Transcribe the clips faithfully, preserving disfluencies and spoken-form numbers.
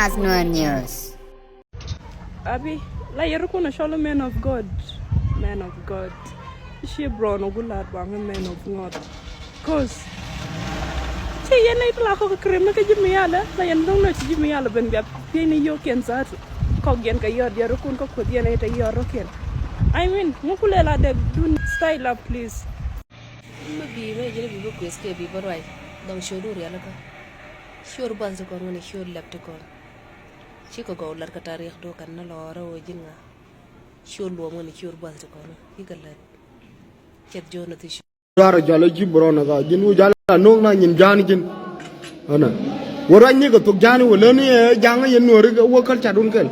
As Nuer News. Abi, la yɛrɛ kun a cɔl man of God. Man of God. Ci brɔn a gu lat baŋ man of God. Cause ci yɛn nɛy ti la kɔk kɛ krim ni kɛ ji̱ mi yalɛ, la yɛn dhoŋ nɔ ci ji̱ mi yalɛ ben bia piey ni yio̱o̱kiɛn zaatu. Kɔk yɛn kɛ yɔt yɛrɛ kun kɔk kuoth yɛn nɛy te yɔt rɔkiɛn. I mean, ŋu kulɛ la dɛk dun style up, please. Mi bi mi ji̱n bi bi kueth kɛ bi bä ruac. Dɔŋ ciöt wur yalikä. Ciöt buath ti kɔn ŋuni ciöt lɛp ti kɔn. Cikɛ gɔw lat kɛ tarik du kɛn ni lɔɔrä wä ji̱n ŋa. Ciöt luɔm ŋuni ciöt buath ti kɔn. Cikɛ lɛt. Cɛth jiön ni thi ciöt. Dar jɔl a ji̱ brɔn a tha ji̱n wä jal a no̱o̱ŋ na nyin ja̱a̱n ji̱n. Ana wä ruac ni kɛ thok ja̱a̱n wä län ni ɛ ja̱a̱ŋ yɛn nuɔ̱ri kɛ wä käl cat wun kɛl.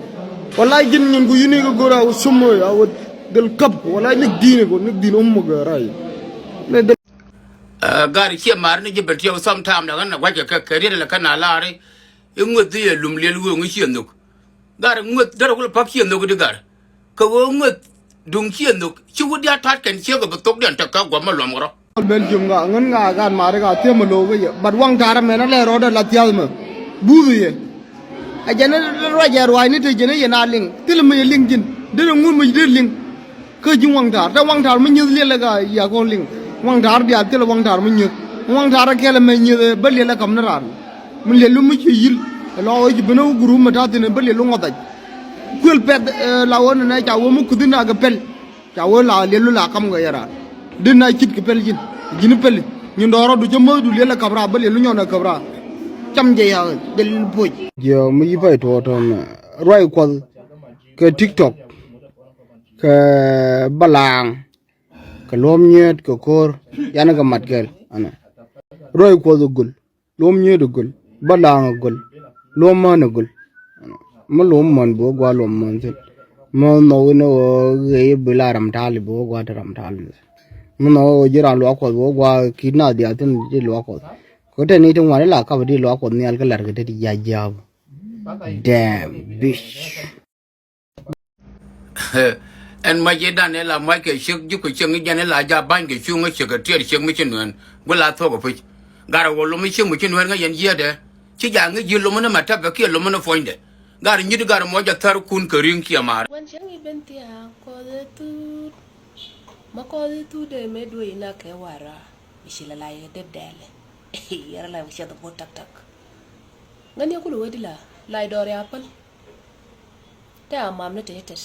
Wä lac ji̱n nyin ku yi̱n ni kɛ go̱r a wä sum a wä dhil käp wä lac ni di̱n kɛ ni di̱n um muk ɛ rac. Ni dhil. Ɛ, gari ciɛ mar ni ji̱ ben tiɛw sometime da̱k ɣän na gua̱ckɛ kɛ kɛ riet lɛ kɛn a la̱ri. I̱ ŋueth dhiɛ lum liɛl wee ŋi̱ ciɛ nhök. Gari ŋueth derɛ kulɛ pa̱k ciɛ nhök di gari. Kɛ ɣöö ŋueth duŋ ciɛ nhök ci wut dia̱ ta̱t kɛn ciek ɛ bi thok diɛn tekɛ gua̱p mi luɔm kɛ rɔ. Belgium ŋa ŋän ŋa gaat mari ka thiäm mi lo̱o̱k kä yɛ. But waŋ ta̱r ɛmɛn a lɛ rɔɔdɛ la thia̱th mɛ. Buuth yɛ. Ɛ jɛn ruac ɛ ruac ni te jɛn ɛ yɛn a liŋ. Thilɛ mi yɛ liŋ ji̱n. Derɛ ŋun mi ji̱ derɛ liŋ. Kä ji̱ waŋ ta̱a̱r te waŋ ta̱a̱r mi nyieth liɛl ɛ ka yakɔ liŋ. Waŋ ta̱a̱r diaal thilɛ waŋ ta̱a̱r mi nyieth. Waŋ ta̱a̱r ɛ kɛl ɛmɛ nyieth ɛ bä liɛl ɛ ka̱m ni raan. Mi liɛl mi ci yi̱l ɛ lɔ ɣöö ci ben ɛ wä gurup mi ta̱a̱ thi̱n ɛ bä liɛl wä ŋɔth ac. Kuël pɛth ɛ la ɣöö nɛnɛ ca wä mi kuthi na kɛ pɛl. Ca wä la liɛl wä la ka̱m kɛ yɛ raan. Di na cit kɛ pɛl ji̱n ji̱n pɛl. Nyin dɔɔr rɔɔdu cä mäthdu liɛl ɛ ka̱p raar bä liɛl wä nyɔn ɛ ka̱p raar. Cam jɛ ya jɛ liɛl puɔ̱c. Jiɛ mi yi pay tuɔɔk tɔn ruac kuɔth kɛ TikTok. Kɛ balaŋ kɛ luɔ̱m nyieet kɛ ko̱r yan kɛ mat kɛl. Ɛnɛ ruɔ̱c kuɔth ɛ gul luɔ̱m nyieet ɛ gul balaŋ ɛ gul luɔ̱m män ɛ gul. Mi luɔ̱m män bi wä gua̱a̱ luɔ̱m män thi̱n. Mi nhɔk in ɛ ɣöö ɣëë bi la ram ta̱a̱li bi wä gua̱a̱ te ram ta̱a̱li. Mi nhɔk ɣöö ji̱ ram luaak kuɔth bi wä gua̱a̱ ki̱t na dhiath thi̱n ji̱ luaak kuɔth. Kɛ te ni ti ŋuan ila kap di luaak kuɔth nhial kä la̱r kɛ te ti jiac jia̱a̱p. Damn bitch. Ɛn mac i̱ dan ila mac kɛ ciek ji̱ ku ciek ŋi̱ jɛn ila ja ba̱ny kɛ cuŋ ŋi̱ ciek kɛ tiɛɛr ciek mi ci nuɛn. Guila thuɔk ɛ puc. Gat ɛ wä lom i̱ ciek mi ci nuɛn ŋi̱ yɛn jiäätdɛ. Ci ja ŋi̱ ji̱ lomä ni ma tɛpɛ kiɛ lomä ni puɔ̱nydɛ. Gat ɛ nyit gat ɛ mɔc ɛ thär kun kɛ ri̱ŋ kiɛ maar. Wän cäŋ i̱ ben thia̱a̱ŋ kɔth ɛ thuut. Ma kɔth i̱ thuut dee mëë duee i̱ nak kɛ wa̱a̱ rɔaa. Mi ci la lac kɛ dep dɛɛlɛ. Yɛrɛ la mi ciɛth ɛ bo̱o̱t tak tak. Ŋän yɛ kulɛ wee di la lac dɔɔr ya päl. Te a mam ni te tet.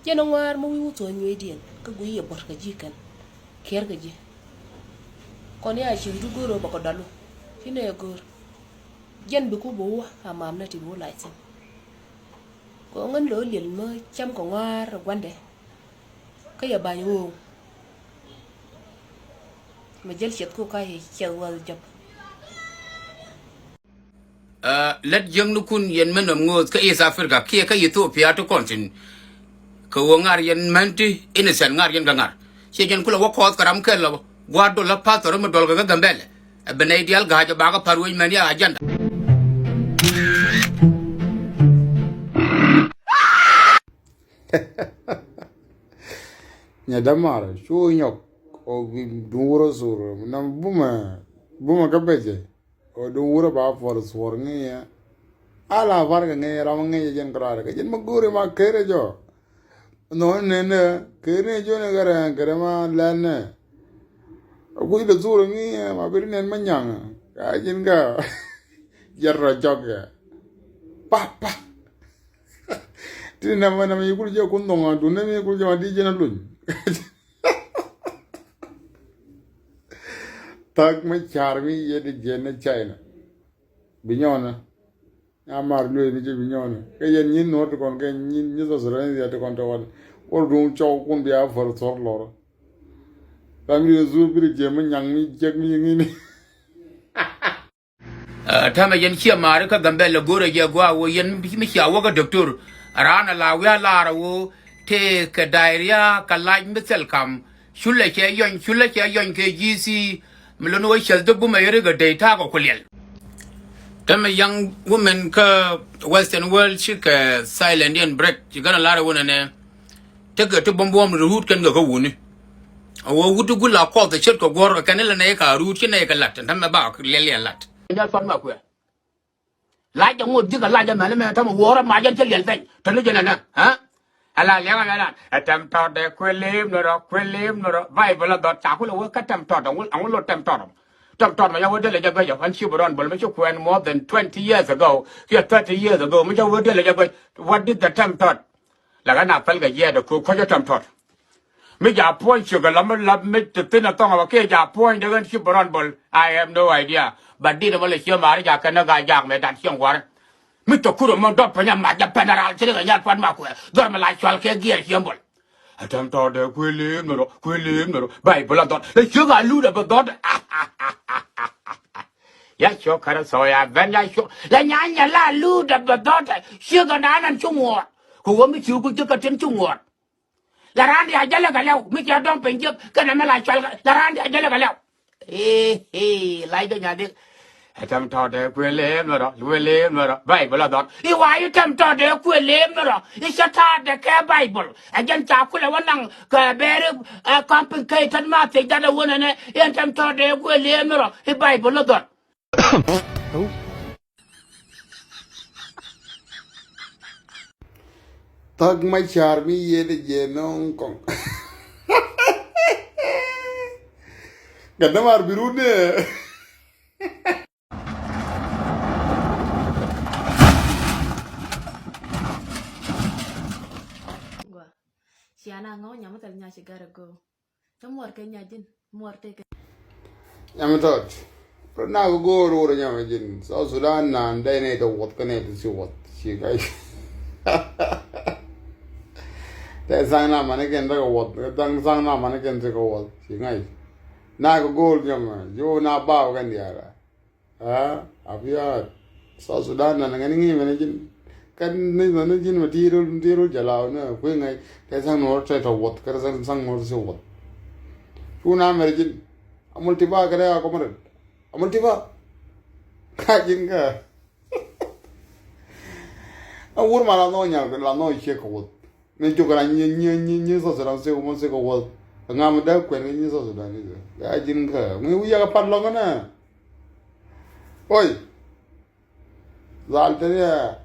Jɛn a ŋuaar mi wi̱i̱ wä thuɔ̱ɔ̱ny nyuecdiɛn kä guiy yɛ buɔ̱t kɛ ji̱ kɛn. Kiɛɛr kɛ ji̱. Kɔn ya ci wi̱i̱du go̱o̱r ɣöö bɛ kɛ dɔlu. Ci nɛ go̱o̱r. Jɛn bi ku bi wä a mam ni ti bi wä lac thi̱n. Kɛ ɣöö ŋän lo̱o̱ liɛl mi cam kɛ ŋuaar ɛ gua̱ndɛ. Kä yɛ ba̱ny ɣöö mi jäl ciɛth ku ka yɛ ciɛth wäth jɔp. Ɛ, lät jiäknikun yɛn män nɔm ŋo̱o̱th kä East Africa kiɛ kä Ethiopia ti kɔn thi̱n. Kɛ ɣöö ŋa̱r yɛn män ti innocent ŋa̱r yɛn kɛ ŋa̱r. Ciɛ jɛn kulɛ wä kɔɔth kɛ ram kɛl lɔ gua̱a̱r dol la pastor mi dɔl kɛ kä Gambɛlɛ. Ɛ bi nɛy diaal ga̱a̱c ɛ bakɛ pa̱r wec mɛn ya agenda. Nyɛ dämar cu nyɔk ɔ bi duŋ wurä sur na bumɛ bumɛ kä becɛ. Ɔ duŋ wurä ba puɔl suɔr ŋi̱i̱ ɛ ala par kɛ ŋi̱i̱ ram ŋi̱i̱ jɛ jɛn kɛ raar kɛ jɛn ma go̱o̱ri ma ker ɛ jɔ. Nhɔn nɛn ɛ ker ni jɔ ni kɛ rɛn kɛ rɛ ma lɛn ɛ. Ɔ kuc lɛ sur ŋi̱i̱ ɛ ma bir nɛn ma nyaŋ ɛ ka jɛn ka. Jɛr rɔ cɔk ɛ pa pa. Ti nɛmɛ nɛmɛ yikul jɛ kun dhɔŋ a dun nɛmɛ yikul jɛ ma di jɛn a luny. Thak mi car mi yet jɛn ni China. Bi nyɔnɛ. Nya mar luee mi jɛ bi nyɔnɛ kɛ yɛn nyin nuɔr ti kɔn kɛ nyin nyi thɔth rɛ ni yet ti kɔn tɔwal. Wor duŋ cɔw kun bia far thɔr lɔr. Ram ri zur biri jɛ mi nyaŋ mi jɛk mi ŋini. Ɛ, täämɛ yɛn ciɛ maari kä Gambɛlɛ go̱o̱rɛ jɛ gua̱a̱ ɣöö yɛn mi cia wä kä doktor. Raan a la wi̱i̱ a laar a ɣöö tëë kɛ diarrhea kɛ lac mi thil kam. Culɛ cɛ yɔny, culɛ cɛ yɔny kɛ G C. Mi lon wä cäth däk bumɛ yɛn ri kɛ dee ta̱a̱ kɛ ku liɛl. Täämɛ young women kä Western world cikɛ silent yɛn break. Ci gän a laar a ɣöö nɛnɛ. Tekɛ ti buɔ̱m buɔ̱m ri ruut kɛn kɛ kä wuni. A wä wut ti gul a kɔth a ce̱tkɛ guɔ̱r kɛ kɛn ilɛ nɛy ka ruut ci nɛy kɛ la̱t ɛn täämɛ ba liɛl yɛ la̱t. Nyal pan ma kuɛ. Lac jɛ ŋot ji̱ kɛ lac jɛ mɛn mɛ tämɛ wuɔ̱ɔ̱rä mac jɛn cä liɛl thɛny. Tɛn ni jɛn ɛnɛ. Ɛ la liɛŋ ɛmɛ lan ɛ tɛm tɔt dee kuël lim ni rɔ, kuël lim ni rɔ. Baibol ɛ dhɔt ca kulɛ wee kä tɛm tɔt. Aŋu lo tɛm tɔt ɔ? Tɛm tɔt mɛ ca wee dee lɛ jɛ guɛc ɔ. Ɛn ci bi rɔn bol mi ci kuɛn more than twenty years ago kiɛ thirty years ago mi ca wee dee lɛ jɛ guɛc. What did the tɛm tɔt? Lɛ ɣän a päl kɛ jiɛɛt ɛ köök kuɔ̱c ɔ tɛm tɔt. Mi ja puɔ̱ny ciök ɛ lɔ mi lap mi te thi̱n ɛ thɔŋ ɛ wä kiɛ ja puɔ̱ny dee ɣän ci bi rɔn bol. I have no idea. But dit ɛ bä lɛ cië maari ja kɛn ɛ ga̱a̱c jaak mɛ dat cieŋ gua̱rä. Mi te kur ɛ mɔ dɔp piny ɛ mac jɛ pɛn ɛ ral ci ri kɛ nyal pua̱t ma kuɛ dhɔr mi la cual kɛ giɛɛr cieŋ bol. Ɛ tɛm tɔt dee kuël lim ni rɔ, kuël lim ni rɔ. Baibol ɛ dhɔt lɛ ciök a lut ɛ bi dhɔt. Ya ciök kärɛ thɔɔc a ben ya ciök lɛ nyanyɛ la lut ɛ bi dhɔt. Ciök ɛ naan ɛn ci ŋuɔɔt kɛ wä mi ciök ku ji̱ kɛ tin ci ŋuɔɔt. La raan diaal jälɛ kɛ lɛw mi cɛ dɔ̱ŋ piny jiäk kɛnɛ mi la cual kɛ la raan diaal jälɛ kɛ lɛw. Ee ee lac dee nyadik. Ɛ tɛm tɔt dee kuël lim ni rɔ, kuël lim ni rɔ. Baibol ɛ dhɔt i̱ wa i̱ tɛm tɔt dee kuël lim ni rɔ. I̱ cä ta̱a̱t dee kɛ Baibol ɛ jɛn ca kulɛ wä naŋ kɛ bɛɛri. Ɛ complicated ma thiec dat ɛ wä nɛnɛ i̱ ɛn tɛm tɔt dee kuël lim ni rɔ. I̱ Baibol ɛ dhɔt. Thak ma car mi yet jɛ nɔŋ kɔŋ. Gat dämar bi run ni. Gua. Ciana ŋɔ nyam thil nya ci gar go. Te muɔr kɛ nya ji̱n, muɔr tëë kɛ. Nyam tɔt. Rɔ nak go̱o̱r wur nyam ji̱n. South Sudan nan dee nɛy te wuɔth kä nɛy te ci wuɔth. Ci ŋa̱c. Te thaŋ na mani kɛn te kɛ wuɔth. Thaŋ, thaŋ na mani kɛn te kɛ wuɔth. Ci ŋa̱c. Nak go̱o̱r nyam. Yo na baw kɛn diaal. Aa, a biaat. South Sudan na ŋäni ŋi̱i̱c mɛn ji̱n. Kɛn ni mɛn ji̱n mɛ ti̱i̱r, ti̱i̱r jɛ law ni kui̱ ŋäc. Tɛ thaŋ nuɔr tɛ tɔ wuɔth, kɛ tɛ thaŋ nuɔr tɛ wuɔth. Cu na mɛr ji̱n. A mul tiba kɛ dɛ a kɔmɛ rɛd. A mul tiba. Ka ji̱n kä. A wur ma la nhɔ nyal, la nhɔ ciek kɛ wuɔth. Ni cuk rany nyi, nyi, nyi, nyi South Sudan sik, mɔ sik kɛ wuɔth. Ŋa mi dee kuɛn kɛ nyi South Sudan ni sik. Ka ji̱n kä. Ŋi wi̱i̱ yɛ kɛ pat lɔŋ nɛ. Oi. Dhal teni ɛ.